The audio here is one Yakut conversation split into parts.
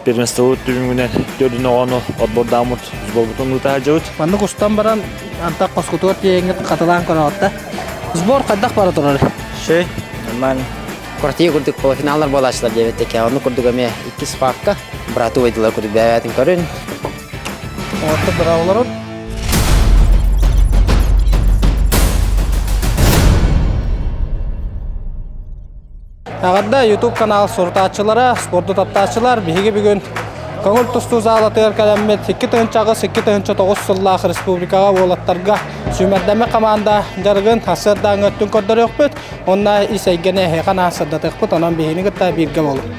Первенствобут түмүгүнэн төрдүн оҕону отбордааммыт сборбутун ыыта сылдьабыт. Маннык устан баран антах хоскутугар тиийэҥҥит хатылаан көрөҕүт да. Сбор хайдах бара турар? Ши, нормально. Квартира курдук полуфиналлар буолааччылар диэбит Онну курдук эмиэ иккис парка брату выйдылар курдук бэйэбээтин көрүн. Оттон быраабыларын Эҕэрдэ YouTube канал сурутааччылара, спорду таптааччылар биһиги бүгүн көҥүл тустуу заалатыгар кэлэммит 2008 2009 сыллаах республикаҕа уолаттарга сүүмэрдэммит хамаанда дьарыгын сарсыардааҥҥы өттүн көрдөрүөхпүт уонна ис эйгэни эһиэхэ наһаа сырдатыахпыт онон биһигини кытта бииргэ буолуҥ.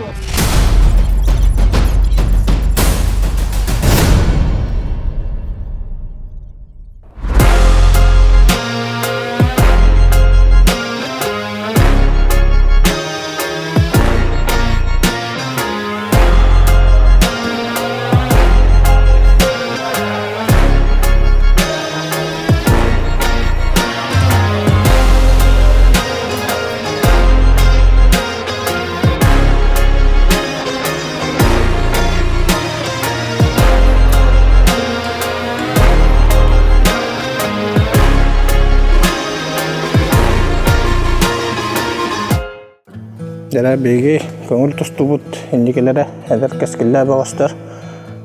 Дьэ биһиги көҥүл тустубут инникилэрэ эдэр кэскиллээх бөҕөстөр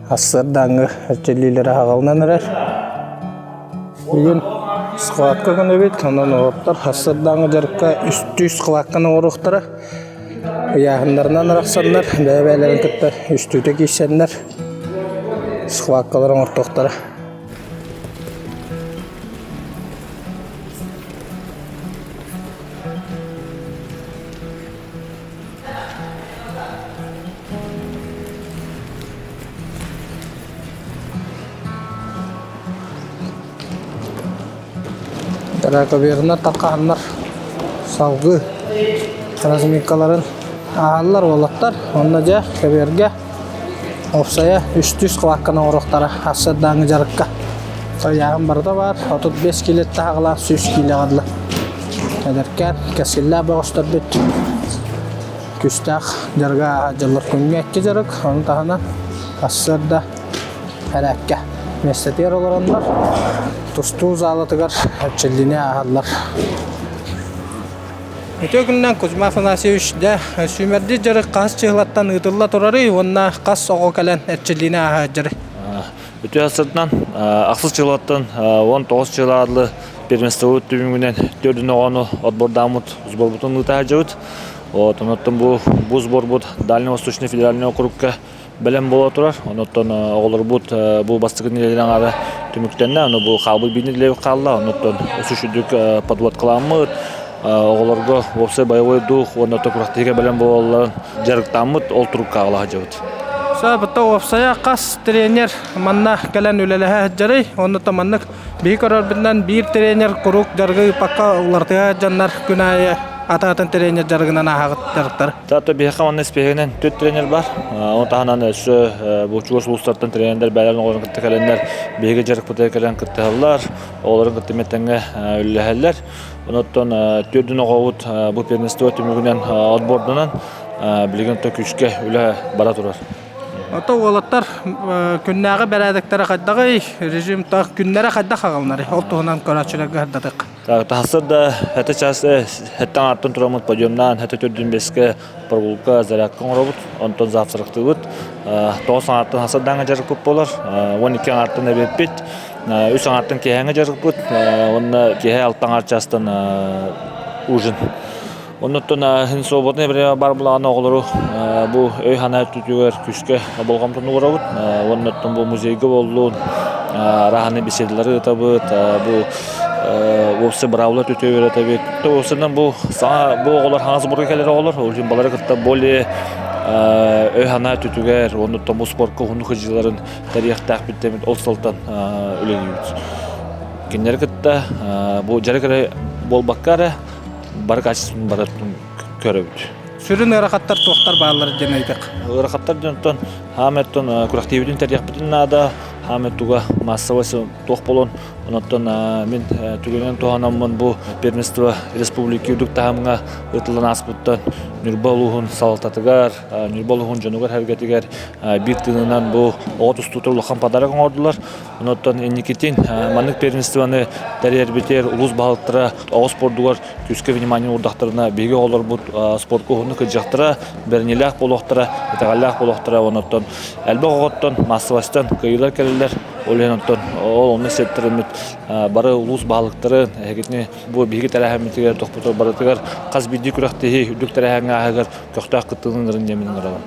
сарсыардааҥҥы эрчиллиилэрэ аҕалынан эрэр. Бүгүн схватка гынабыт, онон уолаттар сарсыардааҥҥы дьарыкка үстүү схватканы оҥоруохтара. Ыйааһыннарынан арахсаннар, бэйэ-бэйэлэрин кытта үстүүтэ киирсэннэр схваткалар оҥортуохтара. Раковернар тархааннар салгыы разминкаларын ааһаллар уолаттар. Онно дьэ көбүөргэ уопсайа үстүү схватканы оҥоруохтара сарсыардааҥҥы дьарыкка. Ыйааһын барыта баар, 35 киилэттэн саҕалаан 100 киилэҕэ дылы. Эдэркээн, кэскиллээх бөҕөстөрбүт күүстээх дьарыгы ааһа дьыллар күҥҥэ икки дьарык, ону таһынан сарсыарда Эрээккэ миэстэтигэр олороннор тустуу залатыгар эрчиллиини ааһаллар. Үтүө күнүнэн Кузьма Афанасьевич дьэ сүүмэрдиир дьарык хас чыһылаттан ыытылла турарый уонна хас оҕо кэлэн эрчиллиини ааһа сылдьарый? Үтүө сырдынан ахсыс чыһылаттан 19 чыһылаалы первенствобут түмүгүнэн төрдүн оҕону отбордааммыт сборбутун ыыта сылдьабыт. Вот, онон бу бу сборбут Дальневосточный федеральный округка бэлэм буола турар. Онуттан оҕолорбут бу бастакы нэдиэлэ аҥаара түмүктэннэ. Ону бу хаалбыт биир нэдиэлэ хаалла. Онуттан үс подводкаламмыт оҕолорго уопсай боевой дух уонна күрэхтэһиигэ бэлэм буолалларын дьарыктааммыт ол турукка аҕала сылдьабыт. Саабыта уопсайа хас тренер манна кэлэн үлэлэһэ сылдьарый? Оннута маннык биһи көрөрбүтүнэн биир тренер куруук дьарыгы ыыппакка уларытыга сылдьаннар күн аайы ата-атын тренер дьарыгынан ааһаҕыт дьарыктар. Таатта биһиэхэ манна испииһэгинэн түөрт тренер бар. Ону таһынан өссө бу чугас улуустартан тренердэр бэйэлэрин оҕолорун кытта кэлэннэр биһиги дьарыкпытыгар кэлэн кыттыһаллар, оҕолорун кытта эмиэ тэҥҥэ үлэлэһэллэр. Онуттан түөрдүн оҕобут бу первенство түмүгүнэн отбордонон билигин то күүскэ үлэ бара турар. Ото уолаттар күннээҕи бэрээдэктэрэ хайдаҕый, режим күннэрэ хайдах аҕалынарый? Ол туһунан көрөөччүлэргэ сырдатык. Тахсар да хэтэ час хэттэн ааттан тураммыт подъемнаан хэтэ төрдүн бэскэ прогулка зарядка оҥоробут онтон завтрактыыбыт тоҕус аҥаартан хасардааҥҥа дьарыкпыт буолар 12 аҥаартан эбиэппит үс аҥаартан киэһээҥҥэ дьарыкпыт уонна киэһэ алта аҥаар чаастан ужин Оннуттан син свободное время баар булаҕына оҕолору бу өй-санаа өттүтүгэр күүскэ болҕомтону уурабыт. Уоннаттан бу музейга буоллун, араһаны беседалары ыытабыт, бу уопсай быраабыла өттүтүгэр үөрэтэбит. Уопсайынан бу саҥа бу оҕолор хаҥас сборга кэлэр оҕолор, ол иһин балары кытта более өй-санаа өттүтүгэр уоннуттан бу спортка уһуннук сылдьыыларын тэрийиэхтээхпит диэммит ол сылтан үлэлиибит. Кинилэри кытта бу дьарык эрэ буолбакка эрэ бары качествоны барытын көрөбүт. Сүрүн ыарахаттар туохтар бааллар диэн ыйдык? Ыарахаттар дьонтон хааметтон күрэхтиибитин тэрийэхпитин наада, хаамет туга массовый туох болон. Онон мин түгэнинэн туһанаммын бу первенство республика үрдүк таһымҥа ыытыллан ааспыттан Ньурба улууһун салалтатыгар, Ньурба улууһун дьонугар-сэргэтигэр биир тыынынан бу оҕо тустуута улахан подарок оҥордулар. Онон инникитин маннык первенствоны тэрийэрбитигэр улуус баһылыктара оҕо спордугар күүскэ внимание уурдахтарына биһиги оҕолорбут спортка уһуннук кыдьыахтара, бэриниилээх буолуохтара, итэҕэллээх буолуохтара. Онон элбэх оҕоттон, массовостан кыайыылар кэлэллэр. Ол иһин онтон ол онно сиэттэрэммит бары улуус баһылыктарын эһигитини бу биһиги тэрээһиммитигэр тохпутугар барытыгар хас биирдии күрэхтэһии үрдүк тэрээһиҥҥэ ааһыгар көхтөөх кыттыыны ыҥырын диэммин ыҥырабын.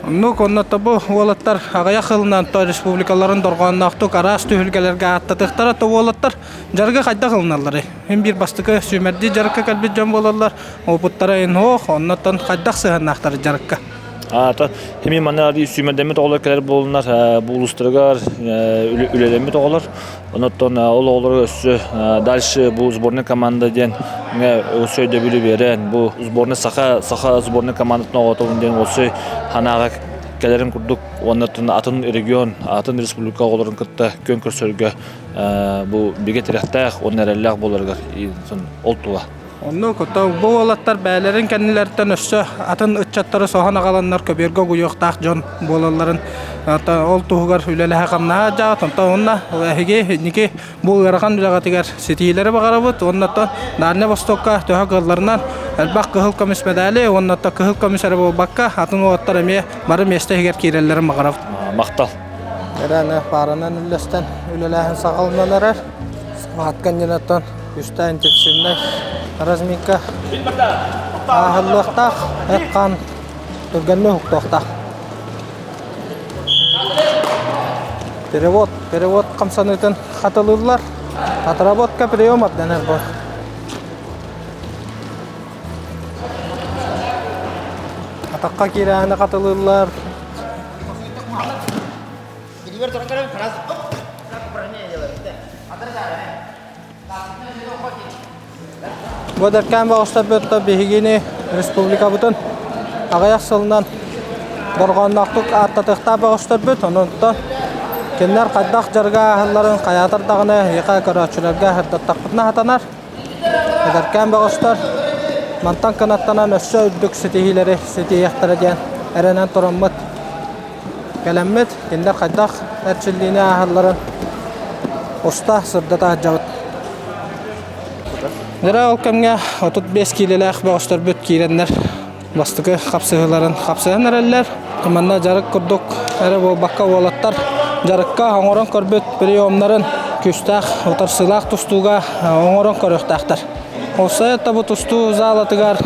Оннук онно тобу уолаттар аҕыйах сылынан то республикаларын дорҕоонноохтук араас түһүлгэлэргэ ааттатыахтара то уолаттар дьарыгы хайдах ылыналларый? Мин биир бастакы сүүмэрдии дьарыкка кэлбит дьон буолаллар, опыттара инһоох, оннотон хайдах сыһыаннаахтар дьарыкка? Аата хими манна сүүмэрдэммит оҕолор кэлэр буоллунар бу улуустарыгар үлэлэммит оҕолор. Онон ол оҕолору өссө дальше бу сборная команда диэн өссө өйдөбүлү биэрэн бу сборная саха саха сборная командатын оҕотобун диэн өссө санааҕа кэлэрин курдук уонна атын регион атын республика оҕолорун кытта күөн көрсөргө бу бигэ тирэхтээх уонна эрэллээх буоларыгар ол тула. Оннук, оттон бу уолаттар бэйэлэрин кэннилэриттэн өссө атын ыччаттары соһон аҕаланнар көбүөргэ угуйуохтаах дьон буолалларын ол туһугар үлэлэһэ-хамнаһа дьаҕыт. Онтон уонна эһиги инники бу ыарахан үлэҕитигэр ситиһиилэри баҕарабыт уонна оттон Дальнай Востокка төһө кыалларынан элбэх кыһыл көмүс медали уонна оттон кыһыл көмүс эрэ буолбакка атын уолаттар эмиэ бары миэстэ иһигэр киирэллэрин баҕарабыт. Махтал. Эрэнэ пааранан үллэстэн үлэлээһин саҕаланан эрэр. Схватка иннинэттэн үстэ интенсивнэй разминка ааһыллыахтаах, эт-хаан түргэнник уһуктуохтаах. Перевод, перевод хамсаныытын хатылыыллар. Отработка приема дэнэр бу. Атахха киирээһини хатылыыллар. Бу эдэркээн бөҕөстөрбүт биһигини республикабытын аҕыйах сылынан дорҕоонноохтук ааттатыахтаах бөҕөстөрбүт. Онон кинилэр хайдах дьарыга ааһалларын хайаатар даҕаны эһиэхэ көрөөччүлэргэ сырдаттахпытына сатанар. Эдэркээн бөҕөстөр мантан кынаттанан өссө үрдүк ситиһиилэри ситиһиэхтэрэ диэн эрэнэн тураммыт Кэлэммит, кинилэр хайдах эрчиллиини ааһалларын уста сырдата сылдьабыт. Дьэ ол кэмҥэ 35 киилэлээх бөҕөстөрбүт киирэннэр бастакы хапсыһыыларын хапсыһан эрэллэр. Манна дьарык курдук эрэ буолбакка уолаттар дьарыкка оҥорон көрбүт приемнарын күүстээх утарсыылаах тустууга оҥорон көрүөхтээхтэр. Уопсайа бу тустуу залатыгар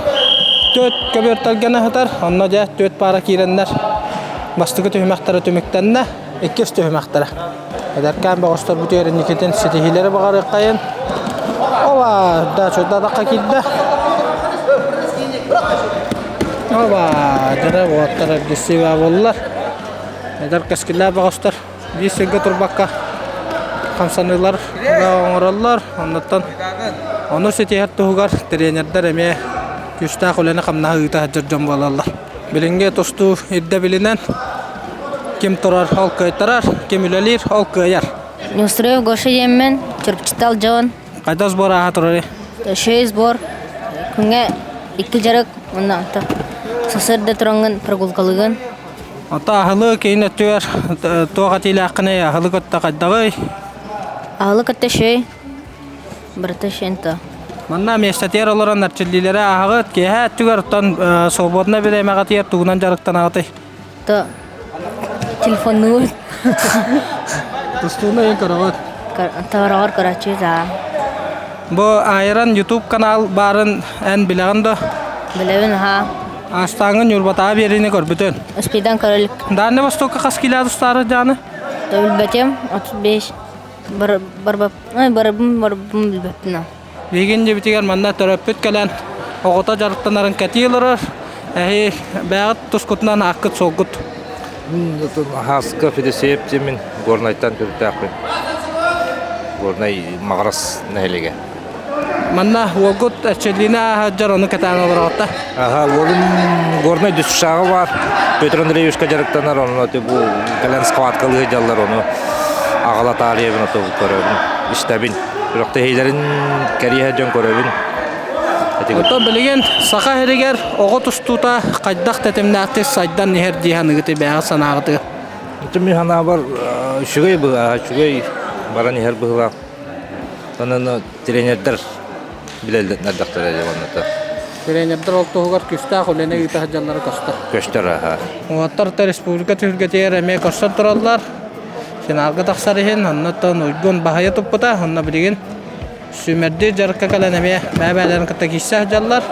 түөрт көбүөртэргэнэ сытар. Онно дьэ түөрт паара киирэннэр бастакы түһүмэхтэрэ түмүктэннэ, иккис түһүмэхтэрэ. Эдэркээн бөҕөстөрбүтүгэр инникитин ситиһиилэри баҕарыаххайын. Оба, да чуйдадахха киирдэ. Оба, дьэ уоттар эргиссиибэ буоллар. Эдэр кэскиллээх бөҕөстөр биир сиргэ турбакка хамсаныылар оҥороллор. Оннуттан ону ситиһэр туһугар тренердэр эмиэ күүстээх үлэни-хамнаһы ыыта сылдьар дьон буолаллар. Билиҥҥи тустуу ирдэбилинэн ким турар ол кыайтарар, ким үлэлиир ол кыайар. Неустроев Гоша диэммин, Чурапчытал дьон. Хайдах сбор ааһа турарый? Үчүгэй сбор. Күҥҥэ икки дьарык уонна сарсыарда тураҥҥын прогулкалыгын. Ото аһылык киин өттүгэр туох этиилээххиний? Аһылык өттө хайдаҕый? Аһылык өттө үчүгэй. Барыта үчүгэй Манна миэстэтигэр олорон эрчиллиилэри ааһаҕыт. Киэһэ өттүгэр оттон свободно бириэмэҕитигэр тугунан дьарыктанаҕытый? То телефоннуубут. Тустууну ыйын көрөҕүт? Тороҕор көрөөччү да. Бу Айран YouTube канал баарын эн билэҕин да? Билэбин аһаа. Астааҥҥы Ньурбатааҕы биэриини көрбүтүн. Успейдан көрөлүк. Дальний Востокка хас килэ тустаары дьааны? Билбэтим, 35. Бар барбап, ой, барабын барбын билбэппин. Билигин дьиэбитигэр манна төрөппүт кэлэн оҕото дьарыктанарын кэтии олорор. Эһи бэйэҕит тускутунан ааккыт-суолгут. Хаска Федосеев диэммин Горнайтан төрүттээхпин. Горнай Маҕарас нэһилиэгэ. Манна уолгут эрчиллиини ааһар ону кэтээн олороҕут Аха, уолум Горнай Дүсшаҕа бар. Петр Андреевичка дьарыктанар, онно бу кэлэн схваткалыы сылдьаллар, ону. Аҕала таарыйабын ото көрөбүн, истэбин. Күрэхтэһиилэрин кэриэһэ дьон көрөбүн. Оттон билигин Саха сиригэр оҕо тустуута хайдах тэтимнээхтик сайдан иһэр дии саныгыт бэйэҕит санааҕытыгар? Мин санаабар үчүгэй быһа, үчүгэй баран иһэр быһыылаах. Онон тренердэр билэллэр эрдэхтэрэ дьэ оннута. Тренердэр ол туһугар күүстээх үлэни ыыта сылдьаллара көстөр. Көстөр аха. Уолаттар да республика түһүлгэтигэр эмиэ көрсөн тураллар. Финалга тахсар иһин оннуттан Уйгун баһыйа туппута. Онно билигин сүүмэрдиир дьарыкка кэлэн эмиэ бэйэ-бэйэлэрин кытта киирсэ сылдьаллар.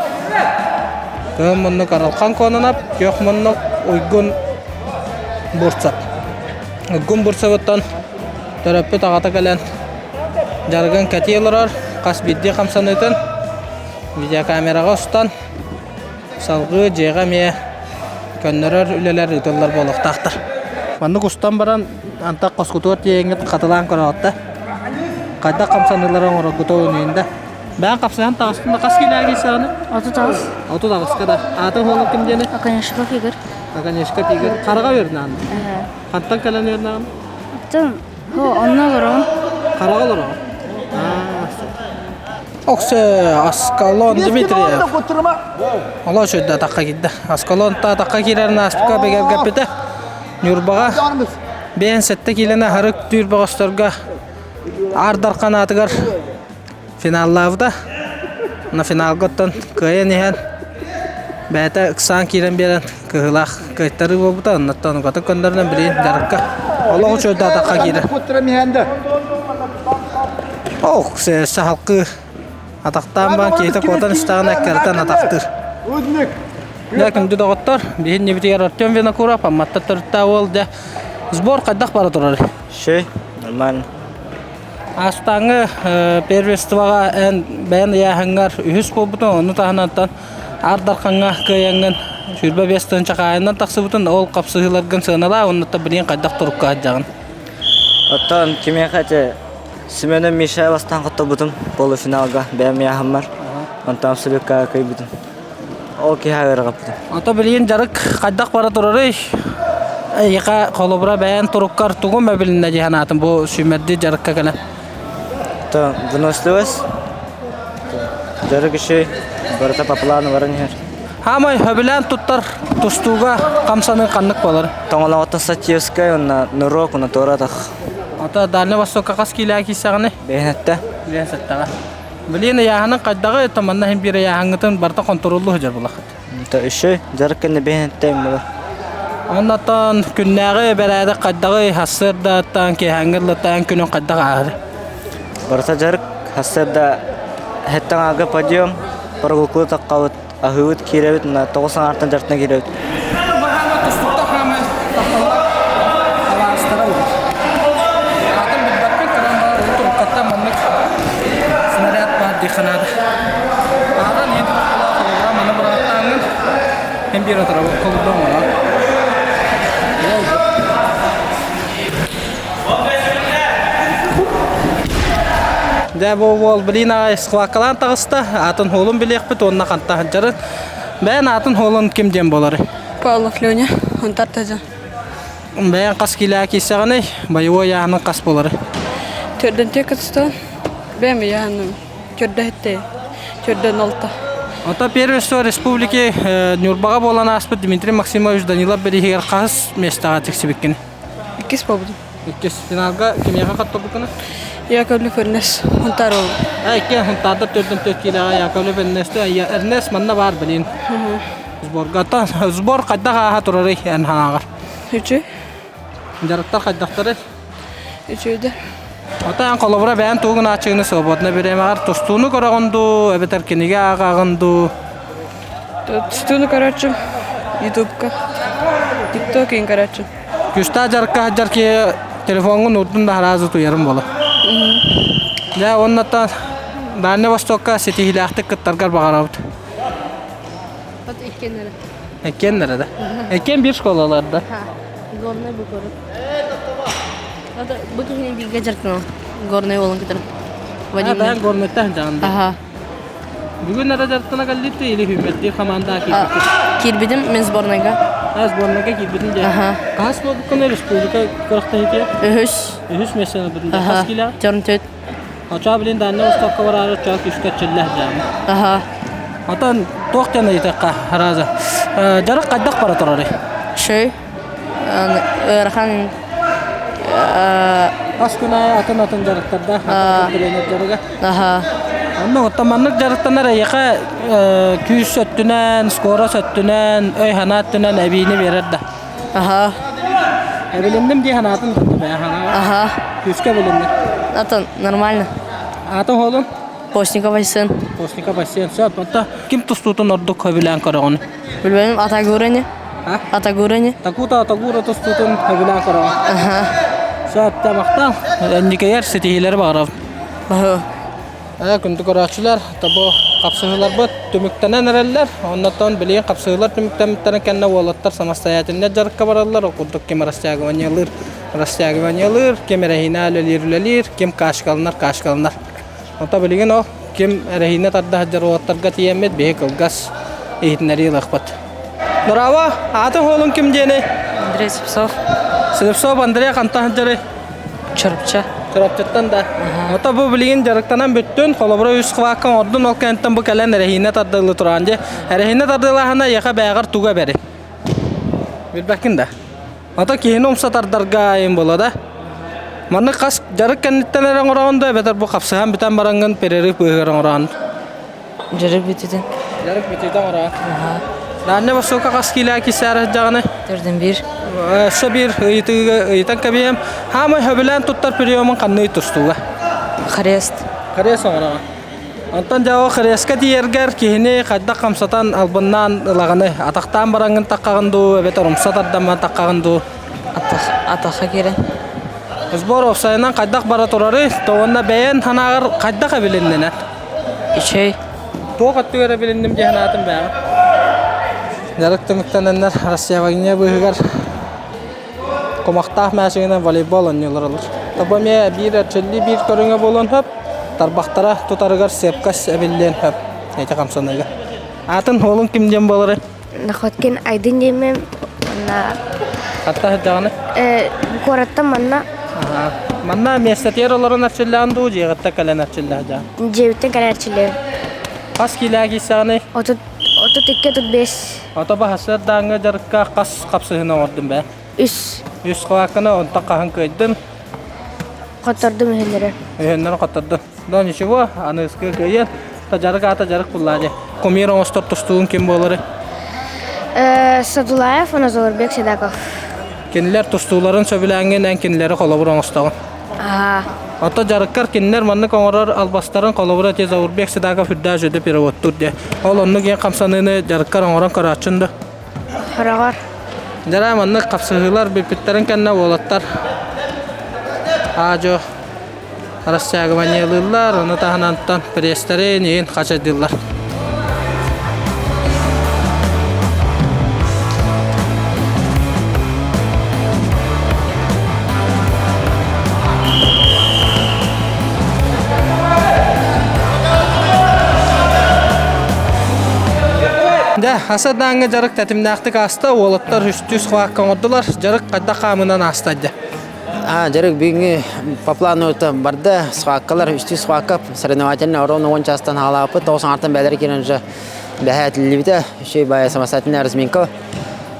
Кыһын муннук Аралхан Кононов, күөх муннук Уйгун Бурцев. Уйгун Бурцевыттан төрөппүт аҕата кэлэн дьарыгын кэтии олорор, хас биирдии хамсаныытын видеокамераҕа устан салгыы дьиэҕэ эмиэ көннөрөр үлэлэр ыытыллар буолуохтаахтар. Маннык устан баран антах хоскутугар тиийэҥҥит хатылаан көрөҕүт да хайдах хамсаныылары оҥороргутун үнүйүн да. Бэйэҥ хапсыһан таҕыстын да хас киилээх киирсэҕиний? 38. 38-ка да. Аатын суолун ким диэний? Оконешников Игорь. Оконешников Игорь. Хараҕа үөрнэҕин? Хантан кэлэн үөрнэҕин? Оттон онно олороҕун. Хараҕа олороҕун? Оксе Аскалон Дмитриев. Олоо сүрдэ атахха киирдэ. Аскалон та атахха киирэрин ааспыкка бигэргэппитэ. Ньурбаҕа 57 киилэни аһарык түүр бөҕөстөргө Аар Дархан аатыгар финаллаабыта. На финалга оттон кыайан иһэн бэйэтэ ыксаан киирэн биэрэн кыһыылаах кыайтарыы буолбута. Оннуттан угатын көннөрүнэн билигин дьарыкка олох үчүгэйдик атахха киирэр. Ох, саһалкы атахтаан баран киһитэ куотан истэҕинэ эккирэтэн атахтыыр. Дьэ, күндү доҕоттор, биһин нибитигэр Артем Винокуров, Амматтар төрүттээх уол, дьэ, сбор хайдах бара турар? Шей, нормально. Астааҥҥы первенствоҕа эн бэйэн ыйааһыҥҥар үһүс буолбутуҥ, ону таһынантан Аар Дархаҥҥа кыайаҥҥын 25 тыһыынча хаайынан тахсыбытын, ол хапсыһыыларгын сыаналаа уонна билигин хайдах турукка сылдьаҕын? Оттон кимиэхэ ити Семеном Миша бастаан хотторбутум полуфиналга бэйэм ыйааһыммар. Онтон абсолютка кыайбытым. Ол киһи ыарырҕаппытым. Ото билигин дьарык хайдах бара турарый? Эйиэхэ холобура бэйэн туруккар тугу мөбүлүннэ дии санаатым бу сүүмэрдии дьарыкка кэлэн? То выносливость, дьарык үчүгэй, барыта по плану баран иһэр. Хаамай сөбүлээн туттар тустууга хамсаныы ханнык буолар? Тоҥолоҕуттан Сатьевскай уонна Нурок уонна Туоратах. Ото Дальний Востокка хас киилэҕэ киирсэҕиний? Бэһинэтте. Бэһинэттэҕэ. Билигин ыйааһынын хайдаҕый? Манна иһин биир ыйааһыҥҥытын барыта хонтуруоллуу сылдьар буолаххыт. То еще дьарык кэннэ бэһинэтте буолар. Оннотон күннээҕи бэрээдэк хайдаҕый? Сарсыардаттан киэһээҥҥи ыллаттаан күнүн хайдах ааһар? Барыта дьарык сарсыарда хэттэн аага подъем, прогулкалыы таххабыт, аһыыбыт, киирэбит, мына тоҕус аҥаартан дьарыктана киирэбит. Дьэ бу уол билин аҕай схваткалаан таҕыста, атын уолун билиэхпит уонна ханта сылдьарын. Бэйэн атын уолун ким диэн буоларый? Павлов Леня, Хонтар Таза. Бэйэн хас киилээх киирсэҕиний? Боевой ыйааһынын хас буоларый? Төрдөн текстон, бэйэм ыйааһыным төрдө төрдөн алта. Ото первенство республики Ньурбаҕа буолан ааспыт Дмитрий Максимович Данилов бирииһигэр хаһыс миэстэҕэ тиксибиккин? Иккис буолбутум. Иккис финалга кимиэхэ хотторбуккуна? Яковлев Эрнест Хонтаров. Икки Хонтардар төрдөн төрт киилэҕэ Яковлев Эрнест. Эрнест манна баар билин. Сборга. Оттон сбор хайдах ааһа турарый эн санааҕар? Үчү. Дьарыктар хайдахтарый? Үчүгүйдэр. Оттон эн холобура бэйэн тугун ааччыгыны свободно бириэмэҕэр тустууну көрөҕүн дуу, эбэтэр кинигэ ааҕаҕын дуу? Тустууну көрөөччүм Ютубка, ТикТок иин көрөөччүм. Күстээх дьарыкка сылдьар киһи телефоҥҥун урдун да араас утуйарым буолар. Дьэ уоннаттан Дальний Востокка ситиһиилээхтик кыттаргар баҕарабыт. Вот иккиэннэрэ. Иккиэннэрэ да? Иккиэн биир школалар да? Горнай бу город. Бу киһини бииргэ дьарыктанам. Горнай уолун кытары. Вадим. Бэйэҥ Горнайтан сылдьаҕын дии. Аха. Бүгүн эрэ дьарыктана кэллит или хүммэттии хамаандаҕа киирбиккит? Киирбитим мен сборнайга. Аас буоннака киирбитин дии. Хас буолбуккун республика күрэхтэһиитигэр? Үһүс. Үһүс миэстэни ылбытын дии. Хас киилэ? 44. Очоо билин Дальнай Востокка бараары очоо күүскэ эрчиллэ сылдьаҕын. Аха. Отон туох диэн ыйытыахха раза. Дьарык хайдах бара турарый? Шөй. Ыарахан Ас күн аайы атын-атын дьарыктардаах, атын тренер дьарыга. Аха. Онно оттон маннык дьарыктанар эйиэхэ күүс өттүнэн, скорость өттүнэн, өй-санаа өттүнэн эбиини биэрэр да. Аха. Эбилинним дии санаатын да бэйэ санаа. Аха. Күүскэ эбилинним. Атын нормально. Аатын холун? Постников Айсен. Постников Айсен. Сөп. Онто ким тустуутун ордук сөбүлээн көрөҕүн? Билбэтим Атагурани. А? Атагурани. Такута Атагура тустуутун сөбүлээн көрөҕүн. Аха. Сөп, махтал. Энникейер ситиһиилэри баҕарабын. Баһы. Күндү көрөөччүлэр, тобу хапсыһыыларбыт түмүктэнэн эрэллэр. Оннотон билигин хапсыһыылар түмүктэммиттэрин кэннэ уолаттар самостоятельно дьарыкка бараллар. Ол курдук ким растягиваниелыыр, растягиваниелыыр, ким эрэһиинэ үлэлиир үлэлиир, ким кашкаланар кашкаланар. Онто билигин ол ким эрэһиинэ тарда сылдьар уолаттарга тиийэммит биһи кылгас иһитиннэрии ылыахпыт. Браво! Аатын уолуҥ ким диэний? Андрей Слепцов. Слепцов Андрей хантан сылдьарый? Чурапчы. Чурапчыттан да. Ото бу билигин дьарыктанан бүттүн, холобура үс хвакка оҥордун, ол кэнниттэн бу кэлэн эрэһиинэ тардылы тураан дьэ. Эрэһиинэ тардылааһына эйиэхэ бээҕэр туга бэри? Билбэккин да? Ото киһини умса тардарга айын буола да. Маннык хас дьарык кэнниттэн эрэ оҥороҕун да эбэтэр бу хапсыһан бүтэн бараҥҥын перерыв быыһыгар оҥороҕун? Дьарык бүтүтүн. Дьарык бүтүтэ оҥороҕун. Даанньа Василка хас киилэ кисээр сылдьаҕыный? Төрдүн биир. Өссө биир ыйытыыга ыйытан кэбиһиэм. Хаамай сөбүлээн туттар приемун ханныый тустууга? Хрест. Хрест оҥороҕун. Онтон дьэ ол хреска тиийэргэр киһини хайдах хамсатан албыннаан ылаҕыный? Атахтаан бараҥҥын таххаҕын дуу, эбэтэр умса тардан таххаҕын дуу? Атахха киирэн. Сбор уопсайынан хайдах бара турарый? Уонна бэйэн санааҕар хайдах эбилиннинэ? Үчүгэй. Туох өттүгэр эбилинним дии санаатым бэйэҕин? Дьарык түмүктэнэннэр Россия быыһыгар кумахтаах мээчигинэн волейбол оонньуулар олор. Тобо эмиэ биир эрчиллии биир көрүҥэ буолуон сөп, тарбахтара тутарыгар сепкас эбиллиэн сөп ити хамсаныыга. Аатын уолуҥ ким диэн буоларый? Находкин Айдын диэммин уонна Хатта сылдьаҕыный? куораттан манна Манна миэстэтигэр олорон эрчиллэҕин дуу, дьиэҕиттэн кэлэн эрчиллэҕин? Дьиэбиттэн кэлэн эрчиллэбин. Хас киилээх киирсэҕиний? 32 35. Ото баһасыардааҥҥы дьарыкка хас хапсыһыны оҥордум бээ? Үс. Үс хвакканы онтон хаһан кыайдын? Хоттордум үһүннэрэ. Үһүннэрэ хоттордун. Да ничего, аныыскы кыайан. Та дьарык аата дьарык буллаа дии. Кумир оҥостор тустуугун ким буолары? Садулаев уонна Заурбек Седаков. Кинилэр тустууларын сөбүлээҥҥин эн кинилэри холобур оҥостоҕун. Аа. Ото дьарыккар кинилэр маннык оҥорор албастарын холобура те Заурбек Седаков үрдээх жөдө переводтуур диэ. Ол оннук иэн хамсаныыны дьарыккар оҥорон көрөөччүн да? Хороҕор. Дьара маннык хапсыһыылар бүппүттэрин кэннэ уолаттар аа-дьуо растягиваниелыыллар, ону таһынан пресстэрин иин хачайдыыллар. Дьэ, аса дааҥҥа дьарык тэтимнээхтик ааста, уолаттар үстүүс хваакка оҥордулар, дьарык хайдах хаамынан ааста дьэ? Дьарык бүгүҥҥү по плану барда, схваткалар, үстүү схватка соревновательный ровно 10 частан хаалааппыт, тоҕус аҥартан бээлэр киирэн уже бэһэ этиллибитэ, үчүгэй баайа самостоятельная разминка.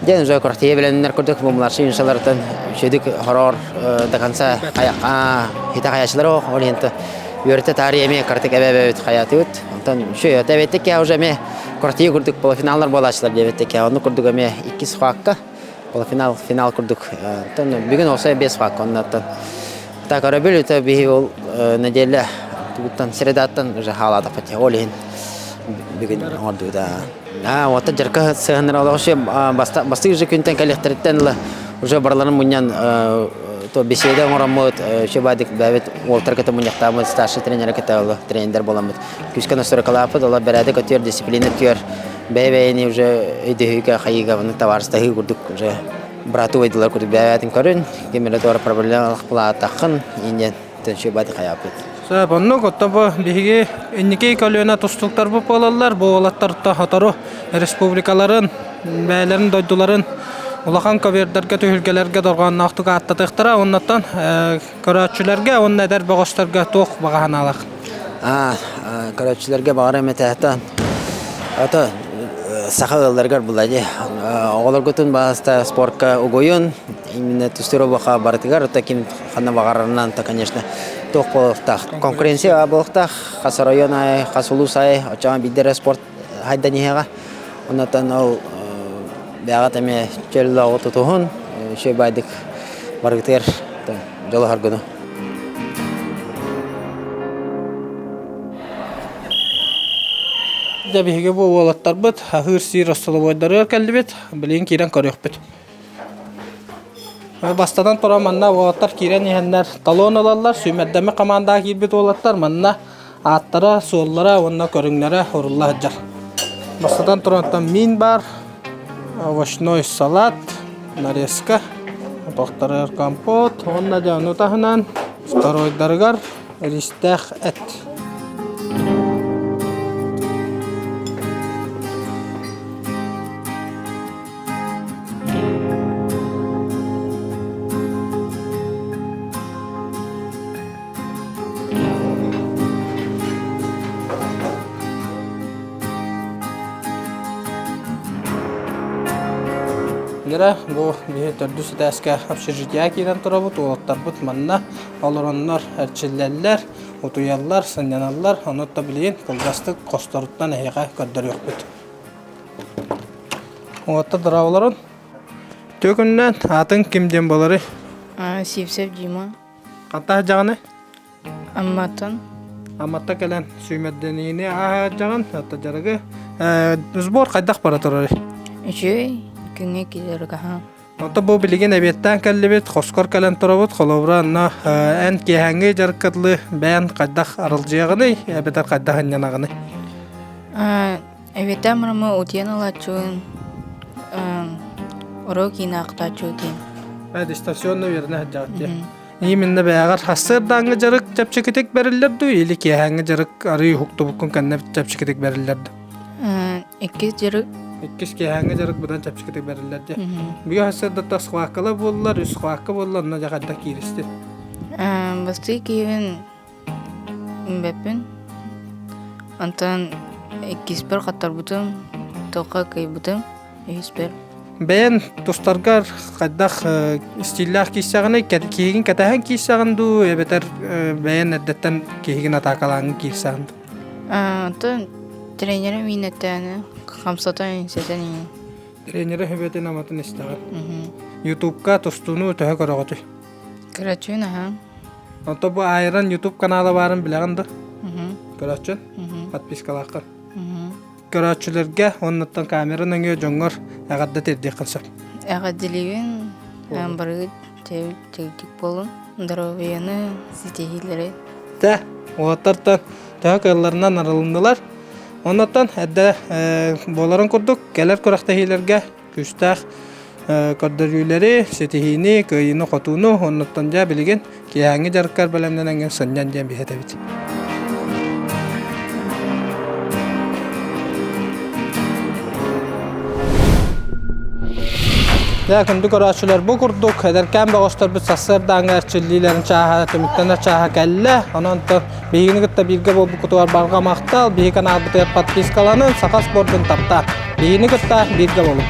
Диэн уже квартира билэннэр курдук бу младший юношалартан үчүгдүк хороор до конца хита хаячылар ох, ол иһин үөрэтэ таарыйа эмиэ картык эбэбэбит хаятыбыт. Онтон үчүгэй эбэттик уже эмиэ квартира курдук полуфиналлар буолааччылар диэбиттик онну курдук эмиэ иккис схватка полуфинал финал курдук оттон бүгүн олсо бес факт оннуттан так өрөбүл это биһи ол неделя тугуттан средаттан уже хаалаатахпыт ол иһин бүгүн оҥордубут а вот жарка сыһыннар олоҕу бастык уже күнтэн кэлиэхтэриттэн ыла уже барыларын мунньан то беседа оҥороммут үчү баадык бэбит уолтар кытта мунньахтаабыт старший тренер кытта тренердер буоламмыт күүскэ настройкалааппыт олор бэрээдэк өтүөр дисциплина өтүөр бэйэ-бэйэни уже өйдөһүүгэ хайыыга табаарыстаһыы курдук уже брату выйдылар курдук бэйэ-бэйэтин көрүн ким эрэ туора проблема плаатаххын иинньэн төнсүү бати хайааппыт. Сөп, оннук оттон бу биһиги инники көлүөнэ тустууктарбыт буолаллар. Бу уолаттар хотору республикаларын, бэйэлэрин дойдуларын Улахан көбүөрдэргэ түһүлгэлэргэ дорҕоонноохтук ааттатыахтара. Оннуттан көрөөччүлэргэ уонна эдэр бөҕөстөргө туох баҕа санаалаах? Көрөөччүлэргэ баҕарыам этэ ото саха ыалларыгар була дии. Оҕолоргутун баҕаста спортка угуйун, именно тустуур буолха барытыгар, ото ким ханна баҕарарынан, то, конечно, туох буолуохтаах. Конкуренция буолуохтаах, хас район аайы, хас улуус аайы, оччоҕо биирдэ эрэ спорт хайдан иһиэҕэ. Оннуттан ол бэйэҕит эмиэ чөл олоҕу тутуһун, үчүгэй баайдык барыгытыгар дьолуһаргыну. Дьэ биһиги бу уолаттарбыт аһыыр-сиир остолобуойдарыгар кэллибит, билигин киирэн көрүөхпүт. Бастатан туран манна уолаттар киирэн иһэннэр талон ылаллар, сүүмэрдэммит хамаандаҕа киирбит уолаттар манна ааттара, суоллара уонна көрүҥнэрэ урулла сылдьар. Бастатан туран миин баар, овощной салат, нарезка, отохторугар компот уонна дьэ ону таһынан второйдарыгар ристээх эт. Лера, бу биһи төрдүс этээскэ общежитие киирэн турабыт, уолаттарбыт манна олороннор эрчиллэллэр, утуйаллар, сынньаналлар, ону да билигин кылгастык хосторуттан эһиэхэ көрдөрүөхпүт. Уолаттар дорооболорун. Түөкүннэн аатыҥ ким диэн буоларый? Сивцев Дима. Хантан сылдьаҕыный? Амматтан. Амматтан кэлэн сүүмэрдэниини ааһа сылдьаҕын, оттон дьарыгы. Сбор хайдах бара турарый? Үчүгэй, күҥҥэ киирэр аһа. Онтон бу билигин эбиэттээн кэллибит, хоскор кэлэн турабыт. Холобура, онно эн киэһээҥҥи дьарыкка дылы бэйэн хайдах аралдьыйаҕыный, эбэтэр хайдах ынньанаҕыный? Эбиэттээн бараммын утуйан ылааччыбын, уруок иин аахтааччыбытын. Дистанционно үөрэнэ сылдьаҕыт дии. Именно бэйэҕэр сарсыардааҥҥы дьарык чэпчэкитик бэриллэр дуу или киэһээҥҥи дьарык арыый уһуктубуккун кэннэ чэпчэкитик бэриллэр дуу? Иккис дьарык. Иккис киэһээҥҥи дьарык быдан чэпчэкитик бэриллэр дии. Бүгүн сарсыардаттан схваткалар буоллар, үс схватка буолла, онно дьэ хайдах кииристин? Бастыы киһибин Бэппин. Онтон иккиспэр хаттарбытым, туохха кыайбытым, үһүспэр. Бэйэн тустаргар хайдах стиллээх киирсэҕиний, киһигин кэтэһэн киирсэҕин дуу, эбэтэр бэйэн эрдэттэн киһигин атаакалааҥҥын киирсэҕин дуу? Онтон тренерим иинэттээнэ хамсатан сэтэн иһин. Тренерэ сүбэтин аматын истэҕин. Ютубка тустууну төһө көрөҕүтүй? Көрөччүн аһа. Онто бу Айран YouTube канала баарын билэҕин да? Көрөөччүн? Подпискалааххын. Көрөөччүлэргэ оннуттан камера нөҥүө дьоҥҥор эҕэрдэ тиэрдиэххин сөп. Эҕэрдэлиибин барыгыт чэбдик буолун, доруобуйаны, ситиһиилэри. Тэ, уолаттартан төһө кыалларынан арылыннылар. Оннуттан эрдэ буоларын курдук кэлэр күрэхтэһиилэргэ күүстээх көрдөрүүлэри, ситиһиини, кыайыыны-хотууну оннуттан дьэ билигин киэһээҥҥи дьарыккар бэлэмнэнэҥҥин сынньан диэн биһэтэбит. Дьэ, күндү көрөөччүлэр, бу курдук эдэркээн бөҕөстөрбүт сарсыардааҥҥы эрчиллиилэрин чааһа түмүктэнэр чааһа кэллэ. Онон биһигини кытта бииргэ буолбуккутугар барҕа махтал. Биһиги каналбытыгар подпискаланын, саха спордун таптаан. Биһигини кытта бииргэ буолуҥ.